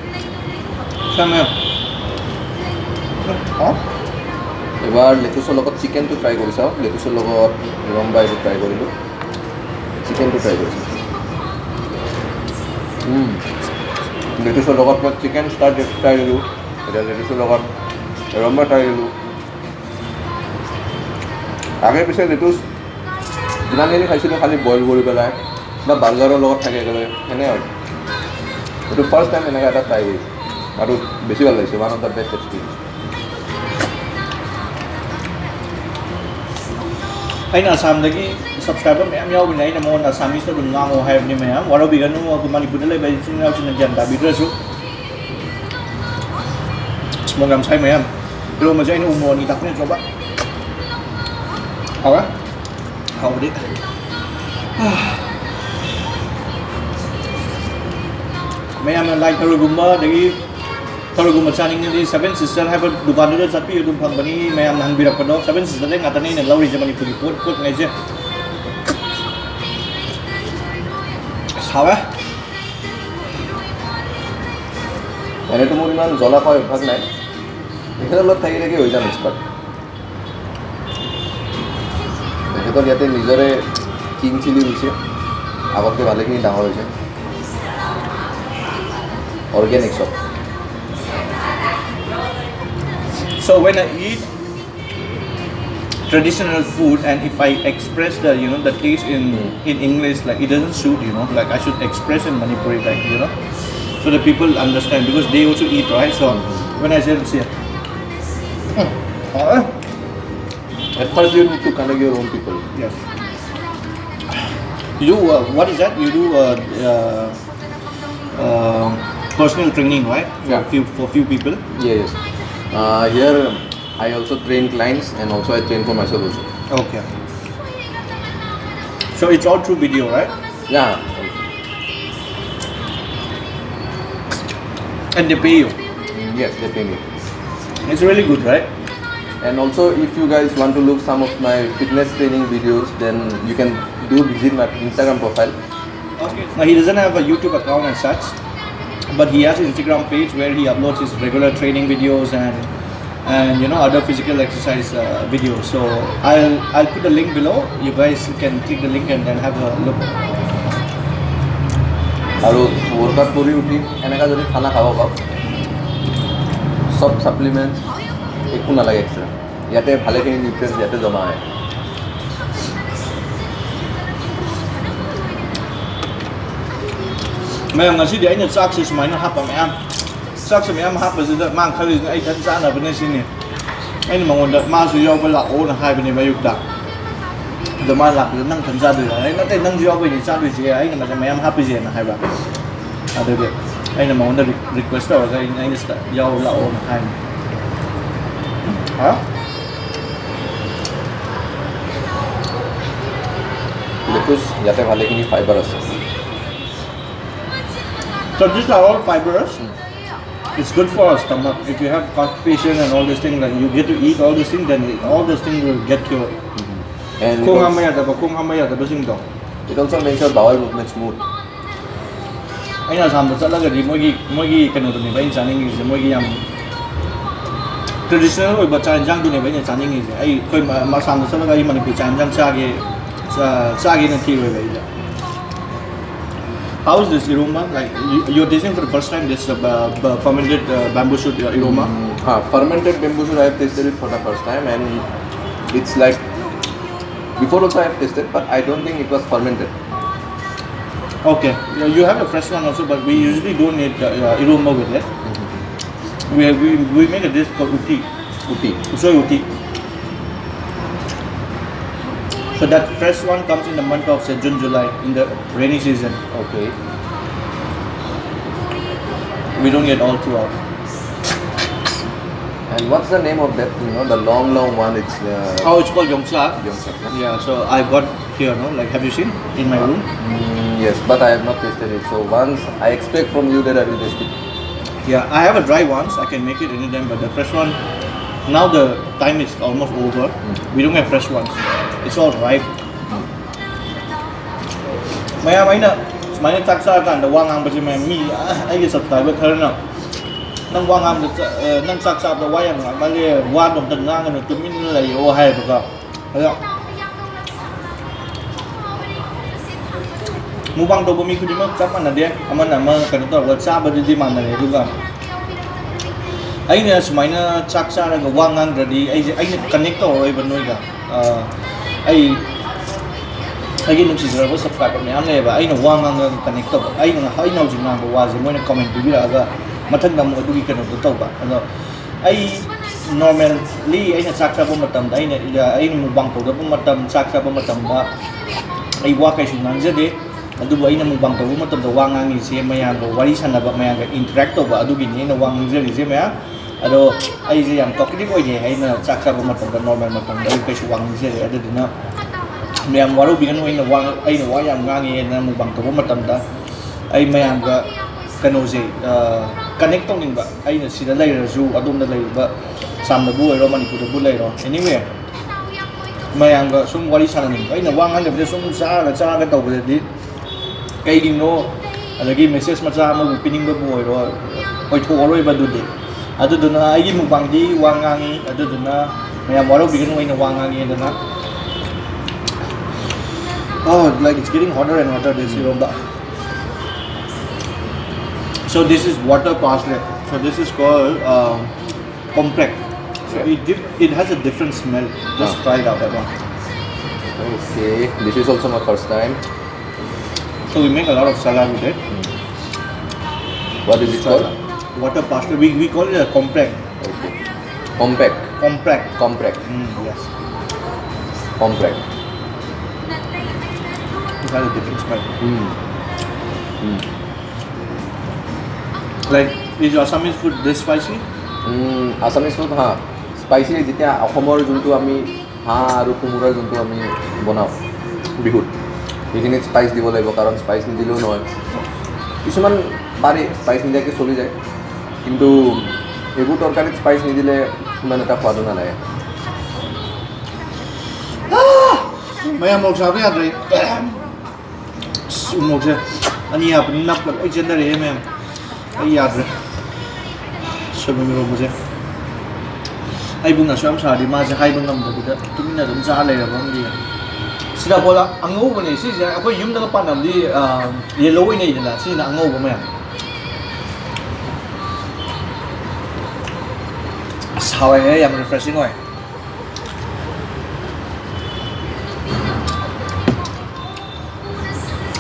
Saan, এইবাৰ লেটুছৰ লগত চিকেনটো ট্ৰাই কৰি চাওঁ। লেটুছৰ লগত ৰম্বা এইটো ট্ৰাই কৰিলোঁ, চিকেনটো ট্ৰাই কৰিছোঁ। লেটুছৰ লগত মই চিকেন ষ্টাৰ ট্ৰাই দিলোঁ, এতিয়া লেটুছৰ লগত ৰম্বা ট্ৰাই দিলোঁ। আগে পিছে লেটুছ যিমানখিনি খাইছিলোঁ খালি বইল কৰি পেলাই বা বাৰ্গাৰৰ লগত থাকে একেলগে, সেনে হয়। এইটো ফাৰ্ষ্ট টাইম এনেকুৱা এটা ট্ৰাই কৰিছোঁ আৰু বেছি ভাল লাগিছে, one of the best experience. ꯑꯩꯅ ꯑꯁꯥꯝꯗꯒꯤ ꯁꯕꯁꯀ꯭ꯔꯥꯏꯕꯔ ꯃꯌꯥꯝ ꯌꯥꯎꯕꯅꯦ, ꯑꯩꯅ ꯃꯉꯣꯟꯗ ꯑꯁꯥꯃꯤꯁꯇ ꯑꯗꯨꯝ ꯉꯥꯡꯉꯣ ꯍꯥꯏꯕꯅꯤ꯫ ꯃꯌꯥꯝ ꯋꯥꯔꯧꯕꯤꯒꯅꯨ, ꯑꯩꯈꯣꯏ ꯃꯅꯤꯄꯨꯔꯗ ꯂꯩꯕ ꯏꯆꯤꯟ ꯏꯅꯥꯎꯁꯤꯡꯅ ꯒ꯭ꯌꯥꯟ ꯇꯥꯕꯤꯗ꯭ꯔꯁꯨ꯫ ꯁ꯭ꯃꯣꯛ ꯌꯥꯝ ꯁꯥꯏ ꯃꯌꯥꯝ꯫ ꯏꯔꯣꯝꯕꯁꯦ ꯑꯩꯅ ꯎꯃꯣꯔꯣꯛ ꯑꯅꯤ ꯊꯥꯛꯄꯅꯦ꯫ ꯆꯣꯕ ꯍꯥꯎꯔꯦ꯫ ꯍꯥꯎꯕꯗꯤ ꯃꯌꯥꯝꯅ ꯂꯥꯏ ꯊꯔꯣꯏꯒꯨꯝꯕ ꯑꯗꯒꯤ ꯊꯔꯣꯏꯒꯨꯝꯕ ꯆꯥꯅꯤꯡꯉꯗꯤ ꯁꯕꯦꯟ ꯁꯤꯁꯇꯔ ꯍꯥꯏꯕ ꯗꯨꯀꯥꯟꯗꯨꯗ ꯆꯠꯄꯤꯌꯨ, ꯑꯗꯨꯝ ꯐꯪꯕꯅꯤ꯫ ꯃꯌꯥꯝꯅ ꯍꯪꯕꯤꯔꯛꯄꯗꯣ, ꯁꯕꯦꯟ ꯁꯤꯁꯇꯔꯗꯩ ꯉꯥꯛꯇꯅꯦ ꯑꯩꯅ ꯂꯧꯔꯤꯁꯦ ꯃꯅꯤꯄꯨꯔꯒꯤ ꯄꯣꯠ ꯄꯣꯠꯉꯩꯁꯦ꯫ ꯍꯥꯎꯋꯦ꯫ এনেতো মোৰ ইমান জ্বলা খোৱাৰ অভ্যাস নাই, তেখেতৰ লগত থাকি থাকি হৈ যাম এক্সপাৰ্ট। তেখেতৰ ইয়াতে নিজৰে কিং চিলি ৰুইছে, আগতকৈ ভালেখিনি ডাঙৰ হৈছে। অৰ্গেনিক চব। So when I eat traditional food and if I express the, you know, the taste in in English, like, it doesn't suit, you know, like, I should express in Manipuri, like, you know, so the people understand because they also eat, right? So when I say, see, At first you need to connect your own people. Yes. You do, uh, what is that? You do, uh, uh, uh, personal training, right? For Yeah. Few, for few people. Yeah, yes. Uh, here I also train clients and also I train for myself also. Okay. So it's all through video, right? Yeah. And they pay you. Yes, they pay me. It's really good, right? And also, if you guys want to look some of my fitness training videos, then you can do visit my Instagram profile. Now, he doesn't have a YouTube account as such, but he has an Instagram page where he uploads his regular training videos and and you know, other physical exercise uh, videos. So I'll I'll put the link below. You guys can click the link and then have a look. আৰু workout কৰি উঠি এনেকা যদি খানা খাব পাওঁ, চব supplements, একো নালাগে এক্সট্ৰা। ইয়াতে ভালেখিনি নিউট্ৰিয়েণ্টছ ইয়াতে জমা হয়। ꯃꯌꯥꯝ, ꯉꯁꯤꯗꯤ ꯑꯩꯅ ꯆꯥꯛꯁꯦ ꯁꯨꯃꯥꯏꯅ ꯍꯥꯞꯄ ꯃꯌꯥꯝ, ꯆꯥꯛꯁꯦ ꯃꯌꯥꯝ ꯍꯥꯞꯄꯁꯤꯗ ꯃꯥꯅ ꯈꯜꯂꯤꯁꯤꯅ ꯑꯩ ꯏꯊꯟ ꯆꯥꯅꯕꯅꯦ ꯁꯤꯅꯤ꯫ ꯑꯩꯅ ꯃꯉꯣꯟꯗ ꯃꯥꯁꯨ ꯌꯥꯎꯕ ꯂꯥꯛꯑꯣꯅ ꯍꯥꯏꯕꯅꯦꯕ ꯑꯌꯨꯛꯇ꯫ ꯑꯗꯣ ꯃꯥ ꯂꯥꯛꯄꯗ ꯅꯪ ꯏꯊꯟ ꯆꯥꯗꯣꯏꯔꯥ? ꯑꯩ ꯅꯠꯇꯦ, ꯅꯪꯁꯨ ꯌꯥꯎꯕꯩꯅꯦ ꯆꯥꯗꯣꯏꯁꯦ, ꯑꯩꯅ ꯃꯌꯥꯝ ꯍꯥꯞꯄꯤꯁꯦꯅ ꯍꯥꯏꯕ꯫ ꯑꯗꯨꯒꯤ ꯑꯩꯅ ꯃꯉꯣꯟꯗ ꯔꯤꯀ꯭ꯋꯦꯁ ꯇꯧꯔꯒ ꯑꯩꯅ ꯑꯩꯅ ꯁꯤꯗ ꯌꯥꯎ ꯂꯥꯛꯑꯣꯅ ꯍꯥꯏꯕꯅꯤ꯫ ꯍꯥ? লেটুছ, ইয়াতে ভালেখিনি ফাইবাৰ আছে। So these are all fibers. It's good for our stomach. If you have constipation and all these things, like, you get to eat all these things, then all these things will get your And it ꯈꯣꯡ also, ꯍꯥꯝꯕ ꯌꯥꯗꯕ, ꯈꯣꯡ ꯍꯥꯝꯕ ꯌꯥꯗꯕꯁꯤꯡꯗꯣ꯫ it also makes your bowel movement smooth. ꯑꯩꯅ ꯑꯁꯥꯝꯗ ꯆꯠꯂꯒꯗꯤ ꯃꯣꯏꯒꯤ ꯃꯣꯏꯒꯤ ꯀꯩꯅꯣꯗꯨꯅꯦꯕ ꯑꯩꯅ ꯆꯥꯅꯤꯡꯉꯤꯁꯦ꯫ ꯃꯣꯏꯒꯤ ꯌꯥꯝ ꯇ꯭ꯔꯦꯗꯤꯁꯅꯦꯜ ꯑꯣꯏꯕ ꯆꯥꯛ ꯌꯦꯟꯁꯥꯡꯗꯨꯅꯦꯕ ꯑꯩꯅ ꯆꯥꯅꯤꯡꯉꯤꯁꯦ꯫ ꯑꯩ ꯑꯩꯈꯣꯏ ꯃ- ꯑꯁꯥꯝꯗ ꯆꯠꯂꯒ ꯑꯩ ꯃꯅꯤꯄꯨꯔ ꯆꯥꯛ ꯌꯦꯟꯁꯥꯡ ꯆꯥꯒꯦ ꯆꯥ- ꯆꯥꯒꯦꯅ ꯊꯤꯔꯣꯏꯕ ꯑꯩꯁꯦ꯫ How is this iroma? Like, you, you're tasting for the first time this uh, b- b- fermented uh, bamboo shoot uh, iroma? Ah, fermented bamboo shoot, I have tasted it for the first time, and it's like, before also I have tasted, but I don't think it was fermented. Okay, yeah, you have a fresh one also, but we usually don't eat uh, uh, iroma with it. We, we, we make a dish called uti. Uti. Usoy uti. So that fresh one comes in the month of, say, June, July, in the rainy season. Okay. We don't get all throughout. And what's the name of that? You know, the long, long one. It's uh, Oh, it's called yongsa. Yongsa, no? Yeah, so I got here, no? Like, have you seen in my room? Mm, yes, but I have not tasted it. So once I expect from you that I will taste it. Yeah, I have a dry ones. I can make it anytime, but the fresh one, now the time is almost over. We don't have fresh ones. It's all ripe. ꯃꯌꯥꯝ ꯑꯩꯅ ꯁꯨꯃꯥꯏꯅ ꯆꯥꯛ ꯆꯥꯔꯀꯥꯟꯗ ꯋꯥ ꯉꯥꯡꯕꯁꯦ, ꯃꯌꯥꯝ ꯃꯤ, ꯑ, ꯑꯩꯒꯤ subscriber ꯈꯔꯅ, "ꯅꯪ ꯋꯥ ꯉꯥꯡꯕꯗ ꯆ-, ꯑ, ꯅꯪ ꯆꯥꯛ ꯆꯥꯕꯗ ꯋꯥ ꯌꯥꯝ ꯉꯥꯡꯃꯜꯂꯦ, ꯋꯥꯗꯣ ꯑꯝꯇ ꯉꯥꯡꯒꯅꯨ, ꯇꯨꯃꯤꯟꯅ ꯂꯩꯌꯣ" ꯍꯥꯏꯌꯦꯕꯀꯣ꯫ ꯑꯗꯣ mukbang ꯇꯧꯕ ꯃꯤ ꯈꯨꯗꯤꯡꯃꯛ ꯆꯞ ꯃꯥꯟꯅꯗꯦ, ꯑꯃꯅ ꯑꯃ ꯀꯩꯅꯣ ꯇꯧꯔꯒ ꯆꯥꯕꯗꯨꯗꯤ ꯃꯥꯟꯅꯔꯦ꯫ ꯑꯗꯨꯒ ꯑꯩꯅ ꯁꯨꯃꯥꯏꯅ ꯆꯥꯛ ꯆꯥꯔꯒ ꯋꯥ ꯉꯥꯡꯗ꯭ꯔꯗꯤ ꯑꯩꯁꯦ, ꯑꯩꯅ connect ꯇꯧꯔꯔꯣꯏꯕ ꯅꯣꯏꯒ꯫ ꯑ, ꯑꯩ, ꯑꯩꯒꯤ ꯅꯨꯡꯁꯤꯖꯔꯕ subscriber ꯃꯌꯥꯝ ꯂꯩꯌꯦꯕ, ꯑꯩꯅ ꯋꯥ ꯉꯥꯡꯉꯒ connect ꯇꯧꯕ, ꯑꯩꯅ, ꯑꯩꯅ ꯍꯧꯖꯤꯛ ꯉꯥꯡꯕ ꯋꯥꯁꯦ ꯃꯣꯏꯅ comment ꯄꯤꯕꯤꯔꯛꯑꯒ ꯃꯊꯪꯗ ꯑꯃꯨꯛ ꯑꯗꯨꯒꯤ ꯀꯩꯅꯣꯗꯣ ꯇꯧꯕ꯫ ꯑꯗꯣ ꯑꯩ normally ꯑꯩꯅ ꯆꯥꯛ ꯆꯥꯕ ꯃꯇꯝꯗ, ꯑꯩꯅ, ꯑꯩꯅ mukbang ꯇꯧꯗꯕ ꯃꯇꯝ, ꯆꯥꯛ ꯆꯥꯕ ꯃꯇꯝꯗ ꯑꯩ ꯋꯥ ꯀꯩꯁꯨ ꯉꯥꯡꯖꯗꯦ꯫ ꯑꯗꯨꯕꯨ ꯑꯩꯅ mukbang ꯇꯧꯕ ꯃꯇꯝꯗ ꯋꯥ ꯉꯥꯡꯉꯤꯁꯦ ꯃꯌꯥꯝꯒ ꯋꯥꯔꯤ ꯁꯥꯟꯅꯕ, ꯃꯌꯥꯝꯒ interact ꯇꯧꯕ, ꯑꯗꯨꯒꯤꯅꯤ ꯑꯩꯅ ꯋꯥ ꯉꯥꯡꯖꯔꯤꯁꯦ ꯃꯌꯥꯝ꯫ ꯑꯗꯣ ꯑꯩꯁꯦ ꯌꯥꯝ talkative ꯑꯣꯏꯗꯦ, ꯑꯩꯅ ꯆꯥꯛ ꯆꯥꯕ ꯃꯇꯝꯗ, normal ꯃꯇꯝꯗ ꯑꯩ ꯀꯩꯁꯨ ꯋꯥ ꯉꯥꯡꯖꯗꯦ꯫ ꯑꯗꯨꯗꯨꯅ ꯃꯌꯥꯝ ꯋꯥꯔꯧꯕꯤꯒꯅꯨ, ꯑꯩꯅ ꯋꯥ, ꯑꯩꯅ ꯋꯥ ꯌꯥꯝ ꯉꯥꯡꯉꯦꯅ mukbang ꯇꯧꯕ ꯃꯇꯝꯗ꯫ ꯑꯩ ꯃꯌꯥꯝꯒ ꯀꯩꯅꯣꯁꯦ, ꯑ, connect ꯇꯧꯅꯤꯡꯕ, ꯑꯩꯅ ꯁꯤꯗ ꯂꯩꯔꯁꯨ, ꯑꯗꯣꯝꯗ ꯂꯩꯔꯤꯕ, ꯑꯁꯥꯝꯗꯕꯨ ꯑꯣꯏꯔꯣ, ꯃꯅꯤꯄꯨꯔꯗꯕꯨ ꯂꯩꯔꯣ, anywhere, ꯃꯌꯥꯝꯒ ꯁꯨꯝ ꯋꯥꯔꯤ ꯁꯥꯟꯅꯅꯤꯡꯕ꯫ ꯑꯩꯅ ꯋꯥ ꯉꯥꯡꯗꯕꯤꯗ ꯁꯨꯝ ꯆꯥꯔꯒ ꯆꯥꯔꯒ ꯇꯧꯕꯗꯗꯤ ꯀꯩꯒꯤꯅꯣ, ꯑꯗꯒꯤ message ꯃꯆꯥ ꯑꯃꯕꯨ ꯄꯤꯅꯤꯡꯕꯕꯨ ꯑꯣꯏꯔꯣ, ꯑꯣꯏꯊꯣꯛꯑꯔꯣꯏꯕ ꯑꯗꯨꯗꯤ꯫ ꯑꯗꯨꯗꯨꯅ ꯑꯩꯒꯤ mukbangꯗꯤ ꯋꯥ ꯉꯥꯡꯉꯤ, ꯑꯗꯨꯗꯨꯅ ꯃꯌꯥꯝ ꯋꯥꯔꯧꯕꯤꯒꯅꯨ ꯑꯩꯅ ꯋꯥ ꯉꯥꯡꯉꯤ ꯑꯗꯨꯅ꯫ Oh, like, it's getting hotter and hotter, this eromba. So this is water parsley. So this is called, um, comprek. So, yeah, it diff-, it has a different smell. Just, ah, try it out, that one. Okay, this is also my first time. So we make a lot of salad with it. What is it called? Water parsley. We, we call it a comprek. Okay. Comprek. Comprek. Comprek. Mm, yes. Comprek. It has a different smell. Mm. Mm. Like, is your Assamese food this spicy? Um, Assamese food, হা, spicy. যেতিয়া অসমৰ যোনটো আমি হাঁহ আৰু কোমোৰাৰ যোনটো আমি বনাওঁ বিহুত, সেইখিনিত স্পাইচ দিব লাগিব, কাৰণ স্পাইচ নিদিলেও নহয়। কিছুমান পাৰি, স্পাইচ নিদিয়াকৈ চলি যায়। কিন্তু এইবোৰ তৰকাৰীত স্পাইচ নিদিলে ইমান এটা সোৱাদো নালাগে। ꯃꯌꯥꯝ ꯃꯣꯔꯣꯛ ꯆꯥꯕ ꯌꯥꯗ꯭ꯔꯦ꯫ ꯑꯁ, ꯎꯃꯣꯔꯣꯛꯁꯦ ꯑꯅꯤ ꯍꯥꯞꯄꯅꯤ, ꯅꯞꯀ ꯂꯣꯏ ꯆꯦꯟꯊꯔꯛꯑꯦ ꯃꯌꯥꯝ꯫ ꯑꯩ ꯌꯥꯗ꯭ꯔꯦ꯫ ꯁꯣꯏꯕꯨꯝ ꯏꯔꯣꯝꯕꯁꯦ꯫ ꯑꯩ ꯄꯨꯛꯅ ꯑꯁꯨꯛ ꯌꯥꯝ ꯁꯥꯔꯗꯤ ꯃꯥꯁꯦ ꯍꯥꯏꯕ ꯉꯝꯗꯕꯤꯗ ꯇꯨꯃꯤꯟꯅ ꯑꯗꯨꯝ ꯆꯥ ꯂꯩꯔꯕ ꯈꯪꯗꯦ꯫ ꯁꯤꯗ ꯕꯣꯂꯥ ꯑꯉꯧꯕꯅꯦ ꯁꯤꯁꯦ꯫ ꯑꯩꯈꯣꯏ ꯌꯨꯝꯗꯒ ꯄꯥꯟꯅꯕꯗꯤ, ꯑꯥ, ꯌꯦꯜꯂꯣ ꯑꯣꯏꯅꯩꯗꯅ, ꯁꯤꯁꯤꯅ ꯑꯉꯧꯕ ꯃꯌꯥꯝ꯫ ꯑꯁ, ꯍꯥꯎꯋꯦꯍꯦ, ꯌꯥꯝ ꯔꯤꯐ꯭ꯔꯦꯁꯤꯡ ꯑꯣꯏ꯫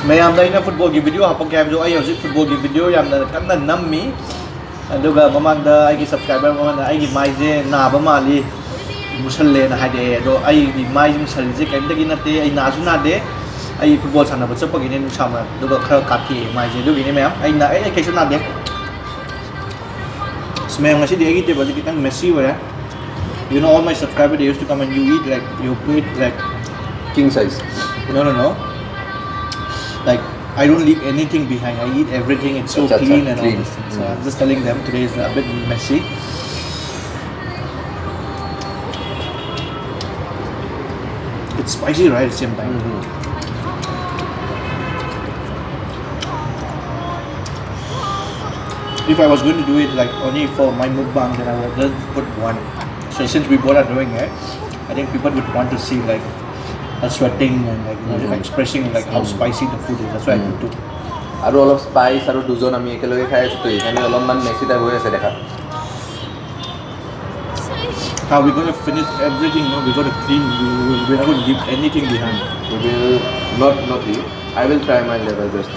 ꯃꯌꯥꯝꯗ ꯑꯩꯅ ꯐꯨꯠꯕꯣꯜꯒꯤ ꯚꯤꯗꯤꯑꯣ ꯍꯥꯞꯄꯛꯀꯦ ꯍꯥꯏꯕꯗꯣ, ꯑꯩ ꯍꯧꯖꯤꯛ ꯐꯨꯠꯕꯣꯜꯒꯤ ꯚꯤꯗꯤꯑꯣ ꯌꯥꯝꯅ ꯀꯟꯅ ꯅꯝꯃꯤ꯫ ꯑꯗꯨꯒ ꯃꯃꯥꯡꯗ ꯑꯩꯒꯤ ꯁꯕꯁꯀ꯭ꯔꯥꯏꯕꯔ ꯑꯃꯅ ꯑꯩꯒꯤ ꯃꯥꯏꯁꯦ ꯅꯥꯕ ꯃꯥꯜꯂꯤ, ꯃꯨꯁꯜꯂꯦꯅ ꯍꯥꯏꯔꯛꯑꯦ꯫ ꯑꯗꯣ ꯑꯩꯒꯤ ꯃꯥꯏꯁꯦ ꯃꯨꯁꯜꯂꯤꯁꯦ ꯀꯔꯤꯝꯇꯒꯤ ꯅꯠꯇꯦ, ꯑꯩ ꯅꯥꯁꯨ ꯅꯥꯗꯦ꯫ ꯑꯩ ꯐꯨꯠꯕꯣꯜ ꯁꯥꯟꯅꯕ ꯆꯠꯄꯒꯤꯅꯦ, ꯅꯨꯡꯁꯥ ꯃꯔꯛ, ꯑꯗꯨꯒ ꯈꯔ ꯀꯥꯊꯦꯛꯑꯦ ꯃꯥꯏꯁꯦ, ꯑꯗꯨꯒꯤꯅꯦ ꯃꯌꯥꯝ꯫ ꯑꯩ ꯅꯥ-, ꯑꯩ, ꯑꯩ ꯀꯩꯁꯨ ꯅꯥꯗꯦ꯫ ꯑꯁ, ꯃꯌꯥꯝ, ꯉꯁꯤꯗꯤ ꯑꯩꯒꯤ ꯇꯦꯕꯜꯁꯦ ꯈꯤꯇꯪ ꯃꯦꯁꯤ ꯑꯣꯏꯔꯦ꯫ You know, all my subscribers, they used to comment, "You eat like, you put like," King size. No, no, no. Like, I don't leave anything behind. I eat everything. It's so Acha, acha, clean and all clean. This thing. So Mm. I'm just telling them today is a bit messy. It's spicy, right? At the same time. If I was going to do it like only for my mukbang, then I would just put one. So since we both are doing it, I think people would want to see like us sweating and like you know, Mhm. expressing like how Mhm. spicy the food is. That's why I Mhm. put two. আৰু অলপ spice আৰু দুজন আমি একেলগে খাই আছো তো, সেইকাৰণে অলপমান মেচি টাইপ হৈ আছে দেখাত। How we gonna finish everything? No, we gotta clean. We, we, we're not gonna leave anything behind. We will not, not eat. I will try my level best.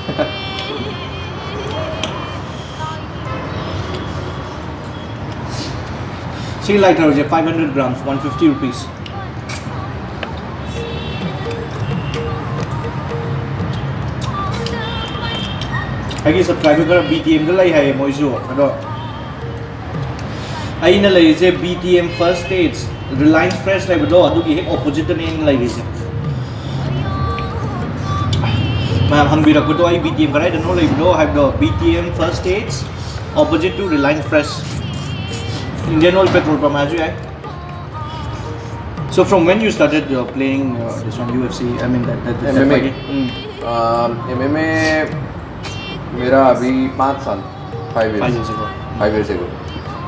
See, like, five hundred grams, one fifty rupees. ꯑꯩꯒꯤ subscriber ꯈꯔ B T ꯑꯦꯝꯗ ꯂꯩ ꯍꯥꯏꯌꯦ ꯃꯣꯏꯁꯨ꯫ ꯑꯗꯣ ꯑꯩꯅ ꯂꯩꯔꯤꯁꯦ B T M first stage, Reliance fresh ꯂꯩꯕꯗꯣ, ꯑꯗꯨꯒꯤ ꯍꯦꯛ ꯑꯣꯄꯣꯖꯤꯠꯇꯅꯦ ꯑꯩꯅ ꯂꯩꯔꯤꯁꯦ꯫ ꯃꯌꯥꯝ ꯍꯪꯕꯤꯔꯛꯄꯗꯣ, ꯑꯩ ꯕꯤ ꯇꯤ ꯑꯦꯝ ꯀꯗꯥꯏꯗꯅꯣ ꯂꯩꯕꯗꯣ ꯍꯥꯏꯕꯗꯣ, B T M first stage, Opposite to Reliance Fresh. Indian Oil petrol pump ꯍꯥꯏꯔꯁꯨ ꯌꯥꯏ. So from when you started uh, playing uh, this one U F C? I mean that, that, that M M A. fighting? Mm. Um, M M A मेरा अभी पाँच साल, five years. Five years ago. Five years ago.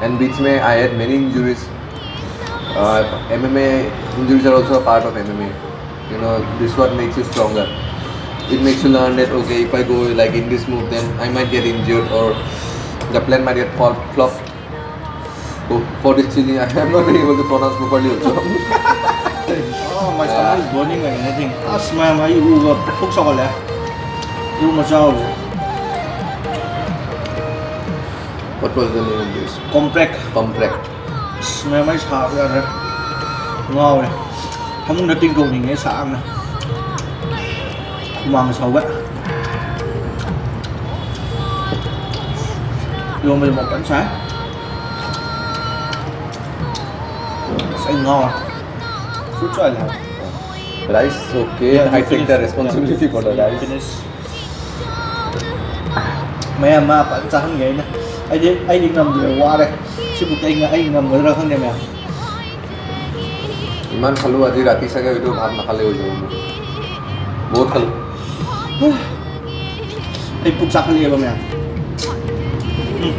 And बीच में I had many injuries. Uh, M M A injuries are also a part of M M A. You know, this what makes you stronger. It makes you learn that okay, if I go like in this move, then I might get injured or the plan might get fall, flop. Oh, for this chili, I am not able to pronounce properly also. Oh, my stomach is burning like anything. ꯑꯁ ꯃꯌꯥꯝ ꯑꯩ ꯎꯕ ꯄꯨꯛ ꯁꯧꯒꯠꯂꯦ꯫ ꯏꯔꯨ ꯃꯆꯥ ꯍꯧꯖꯤꯛ꯫ What was the name of this? Comprek. Comprek. ꯑꯁ ꯃꯌꯥꯝ ꯑꯩ ꯁꯥꯕ ꯌꯥꯗ꯭ꯔꯦ꯫ ꯉꯥꯎꯔꯦ꯫ ꯐꯃꯨꯡꯗ ꯇꯤꯡꯊꯣꯛꯅꯤꯡꯉꯦ ꯁꯥꯕꯅ꯫ ꯍꯨꯃꯥꯡ ꯁꯧꯕ꯫ ꯏꯔꯣꯟꯕꯁꯦ ꯃꯣꯔꯣꯛ ꯀꯟꯅ ꯁꯥꯏ꯫ ꯑꯁ ꯑꯩ ꯉꯥꯎꯔꯦ꯫ Fruit salad ꯍꯥꯏꯕ꯫ Rice, okay. Yeah, I you take the finish. Responsibility for the Yeah, rice. finish. ꯃꯌꯥꯝ ꯃꯥ ꯐꯖꯅ ꯆꯥꯍꯟꯒꯦ ꯑꯩꯅ꯫ ꯑꯩꯗꯤ ꯑꯩꯗꯤ ꯉꯝꯗ꯭ꯔꯦ, ꯋꯥꯔꯦ꯫ ꯁꯤꯕꯨꯛꯇ ꯑꯩ ꯉ- ꯑꯩ ꯉꯝꯒꯗ꯭ꯔꯥ ꯈꯪꯗꯦ ꯃꯌꯥꯝ꯫ ইমান খালো আজি ৰাতি চাগে হয়তো ভাত নাখালে হৈ যাব মোৰ। বহুত খালো। ꯑꯩ ꯄꯨꯛ ꯆꯥꯈꯠꯂꯛꯑꯦꯕ ꯃꯌꯥꯝ꯫ ꯎꯝ꯫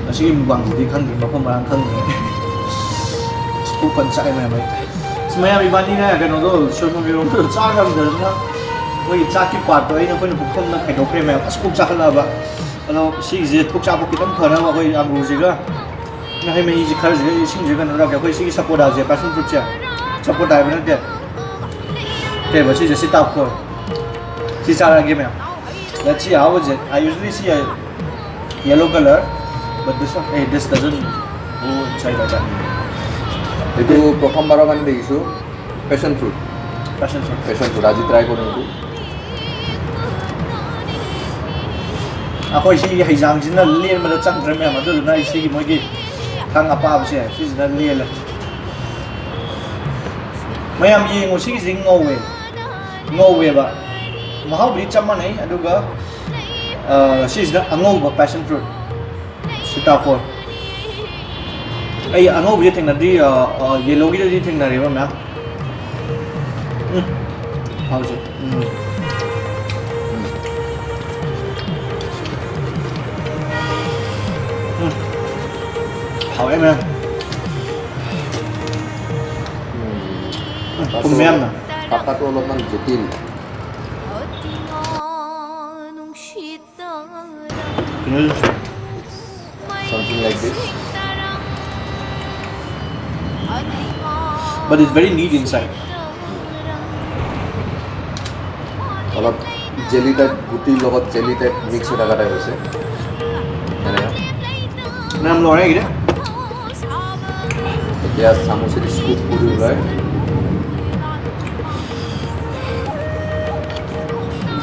ꯉꯁꯤꯒꯤ ꯃꯨꯛꯕꯥꯡꯁꯤꯗꯤ ꯈꯪꯗ꯭ꯔꯦ, ꯃꯐꯝ ꯃꯔꯥꯡ ꯈꯪꯗ꯭ꯔꯦ꯫ ꯑꯁ, ꯄꯨꯛ ꯐꯖꯅ ꯆꯥꯛꯑꯦ ꯃꯌꯥꯝ ꯑꯩ꯫ ꯑꯁ, ꯃꯌꯥꯝ ꯏꯕꯥꯅꯤꯅꯦ ꯀꯩꯅꯣꯗꯣ, ꯁꯣꯏꯕꯨꯝ ꯏꯔꯣꯝꯕꯗꯣ ꯆꯥ ꯉꯝꯗꯗꯅ ꯑꯩꯈꯣꯏꯒꯤ ꯆꯥꯛꯀꯤ ꯄꯥꯔꯠꯇꯣ ꯑꯩꯅ ꯑꯩꯈꯣꯏꯅ ꯄꯨꯈꯝꯗ ꯈꯥꯏꯗꯣꯛꯈ꯭ꯔꯦ ꯃꯌꯥꯝ꯫ ꯑꯁ, ꯄꯨꯛ ꯆꯥꯈꯠꯂꯛꯑꯕ꯫ ꯑꯗꯣ ꯁꯤꯒꯤꯁꯦ ꯄꯨꯛ ꯆꯥꯛꯄ ꯈꯤꯇꯪ ꯐꯅꯕ ꯑꯩꯈꯣꯏ ꯑꯪꯒꯨꯔꯁꯤꯒ ꯍꯩ ꯃꯍꯤꯁꯤ ꯈꯔꯁꯤꯒ ꯏꯁꯤꯡꯁꯤꯒ ꯀꯩꯅꯣ ꯇꯧꯔꯒꯦ꯫ ꯑꯩꯈꯣꯏ ꯁꯤꯒꯤ ꯁꯄꯣꯇꯥꯁꯦ, ꯄꯥꯏꯁꯟ ꯐ꯭ꯔꯨꯠꯁꯦ, ꯁꯄꯣꯇꯥ ꯍꯥꯏꯕ ꯅꯠꯇꯦ, ꯀꯩꯕ ꯁꯤꯁꯦ, ꯁꯤꯇꯥꯈꯣꯏ꯫ ꯁꯤ ꯆꯥꯔꯛꯑꯒꯦ ꯃꯌꯥꯝ꯫ Let's see how is it. I usually see a yellow color, but this one, hey, this doesn't go inside like that. এইটো প্ৰথমবাৰৰ কাৰণে দেখিছোঁ, passion fruit. Passion fruit. Passion fruit, আজি ট্ৰাই কৰিম এইটো। ꯑꯩꯈꯣꯏ ꯁꯤꯒꯤ ꯍꯩꯖꯥꯡꯁꯤꯅ ꯂꯦꯟꯕꯗ ꯆꯪꯗ꯭ꯔꯦ ꯃꯌꯥꯝ, ꯑꯗꯨꯗꯨꯅ ꯑꯩ ꯁꯤꯒꯤ ꯃꯣꯏꯒꯤ ꯊꯥꯡ ꯑꯄꯥꯕꯁꯦ ꯁꯤꯁꯤꯅ ꯂꯦꯜꯂꯦ꯫ ꯃꯌꯥꯝ ꯌꯦꯡꯉꯣ, ꯁꯤꯒꯤꯁꯤ ꯉꯧꯋꯦ, ꯉꯧꯋꯦꯕ꯫ ꯃꯍꯥꯎꯕꯨꯗꯤ ꯆꯞ ꯃꯥꯟꯅꯩ, ꯑꯗꯨꯒ ꯁꯤꯁꯤꯗ ꯑꯉꯧꯕ passion fruit, ꯁꯤꯇꯥꯐꯣꯜ꯫ ꯑꯩ ꯑꯉꯧꯕꯁꯦ ꯊꯦꯡꯅꯗ꯭ꯔꯤ, ꯌꯦꯂꯣꯒꯤꯗꯗꯤ ꯊꯦꯡꯅꯔꯦꯕ ꯃꯌꯥꯝ꯫ ꯎꯝ, ꯍꯥꯎꯁꯦ꯫ ꯎꯝ꯫ ꯎꯝ꯫ ꯎꯝ꯫ ꯍꯥꯎꯋꯦ ꯃꯌꯥꯝ꯫ ꯎꯝ, ꯊꯨꯝꯃꯦ ꯌꯥꯝꯅ꯫ ꯀꯥꯀꯥꯗꯣ অলপমান জটিল꯫ Can you just Something like this. But it's very neat inside. অলপ জেলি টাইপ, গুটিৰ লগত জেলি টাইপ মিক্স হৈ থকা টাইপ হৈছে। এনেকা। নাম লৰে কি ৰে? এতিয়া চামুচেদি স্কুপ কৰি ওলাই।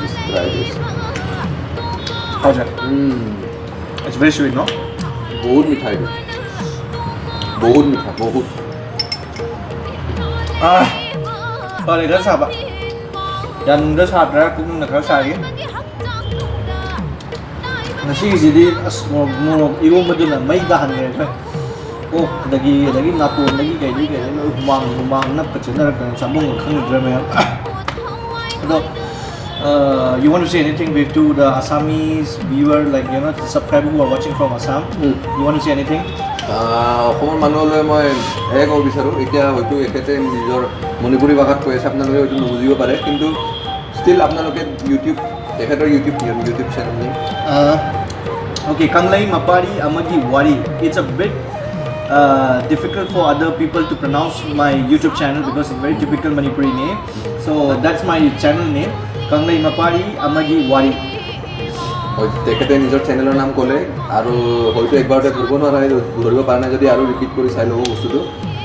Just try this. How's it? Mm. It's very sweet, no? বহুত মিঠা এইটো। বহুত মিঠা, বহুত। Ah, ꯐꯔꯦ, ꯈꯔ ꯁꯥꯕ꯫ ꯌꯥꯝꯅ ꯁꯥꯗ꯭ꯔꯥ? ꯄꯨꯛꯅꯤꯡꯅ ꯈꯔ ꯁꯥꯔꯤ꯫ ꯉꯁꯤꯒꯤꯁꯤꯗꯤ ꯑꯁ, ꯃꯣꯔꯣꯛ, ꯃꯣꯔꯣꯛ ꯏꯔꯣꯝꯕꯗꯨꯅ ꯃꯩ ꯇꯥꯍꯟꯈ꯭ꯔꯦ ꯑꯩꯈꯣꯏ꯫ ꯀꯣꯛꯇꯒꯤ, ꯑꯗꯒꯤ ꯅꯥꯇꯣꯟꯗꯒꯤ, ꯀꯩꯗꯒꯤ, ꯀꯩꯗꯒꯤ ꯂꯣꯏ ꯍꯨꯃꯥꯡ, ꯍꯨꯃꯥꯡ ꯅꯞꯀ ꯆꯦꯟꯅꯔꯛꯇꯅ ꯆꯥꯐꯝꯒ ꯈꯪꯗ꯭ꯔꯦ ꯃꯌꯥꯝ꯫ ꯑꯗꯣ, uh, you want to say anything with, to the Assamese viewer, like, you know, the subscriber who are watching from Assam? Mm. You want to say anything? আহ, অসমৰ মানুহলৈ মই এয়ে ক'ব বিচাৰোঁ, এতিয়া হয়তো এখেতে নিজৰ মণিপুৰী ভাষাত কৈ আছে, আপোনালোকে হয়তো নুবুজিব পাৰে, কিন্তু ষ্টিল আপোনালোকে ইউটিউব, তেখেতৰ YouTube, YouTube channel name. Uh, okay, Kanglei Mapari Amagi Wari. It's a bit uh, difficult for other people to pronounce my YouTube channel because it's a very typical Manipuri name. So that's my channel name, Kanglei Mapari Amagi Wari. হয়, তেখেতে নিজৰ চেনেলৰ নাম ক'লে আৰু হয়তো একবাৰতে ধৰিব নোৱাৰে, ধৰিব পৰা নাই যদি আৰু ৰিপিট কৰি চাই ল'ব বস্তুটো।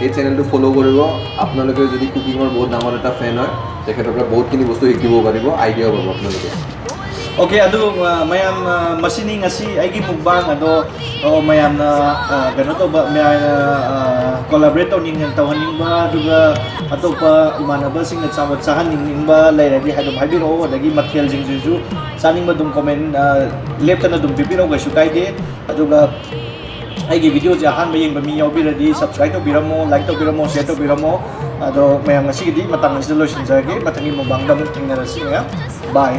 এই চেনেলটো ফ'ল' কৰিব। আপোনালোকে যদি কুকিঙৰ বহুত ডাঙৰ এটা ফেন হয়, তেখেতৰ পৰা বহুতখিনি বস্তু শিকিব পাৰিব, আইডিয়াও পাব আপোনালোকে। Okay, ꯑꯗꯨ ꯑ, ꯃꯌꯥꯝ ꯑ, ꯃꯁꯤꯅꯤ ꯉꯁꯤ ꯑꯩꯒꯤ mukbang ꯑꯗꯣ, ꯑꯣ, ꯃꯌꯥꯝꯅ ꯑ, ꯀꯩꯅꯣ ꯇꯧꯕ, ꯃꯌꯥꯝꯅ ꯀꯣꯂꯥꯕꯣꯔꯦꯠ ꯇꯧꯅꯤꯡ ꯇꯧꯍꯟꯅꯤꯡꯕ, ꯑꯗꯨꯒ ꯑꯇꯣꯞꯄ ꯏꯃꯥꯟꯅꯕꯁꯤꯡꯅ ꯆꯥꯕ ꯆꯥꯍꯟꯅꯤꯡꯅꯤꯡꯕ ꯂꯩꯔꯗꯤ ꯑꯗꯨꯝ ꯍꯥꯏꯕꯤꯔꯛꯑꯣ, ꯑꯗꯒꯤ ꯃꯊꯦꯜꯁꯤꯡꯁꯤꯁꯨ ꯆꯥꯅꯤꯡꯕ ꯑꯗꯨꯝ ꯀꯣꯃꯦꯟ ꯂꯦꯞꯇꯅ ꯑꯗꯨꯝ ꯄꯤꯕꯤꯔꯛꯑꯣ, ꯀꯩꯁꯨ ꯀꯥꯏꯗꯦ꯫ ꯑꯗꯨꯒ ꯑꯩꯒꯤ ꯚꯤꯗꯤꯑꯣꯁꯦ ꯑꯍꯥꯟꯕ ꯌꯦꯡꯕ ꯃꯤ ꯌꯥꯎꯕꯤꯔꯗꯤ subscribe ꯇꯧꯕꯤꯔꯝꯃꯣ, like ꯇꯧꯕꯤꯔꯝꯃꯣ, share ꯇꯧꯕꯤꯔꯝꯃꯣ꯫ ꯑꯗꯣ ꯃꯌꯥꯝ, ꯉꯁꯤꯒꯤꯗꯤ ꯃꯇꯥꯡ ꯑꯁꯤꯗ ꯂꯣꯏꯁꯤꯟꯖꯔꯒꯦ꯫ ꯃꯊꯪꯒꯤ mukbangꯗ ꯑꯃꯨꯛ ꯊꯦꯡꯅꯔꯁꯤ ꯃꯌꯥꯝ꯫ Bye꯫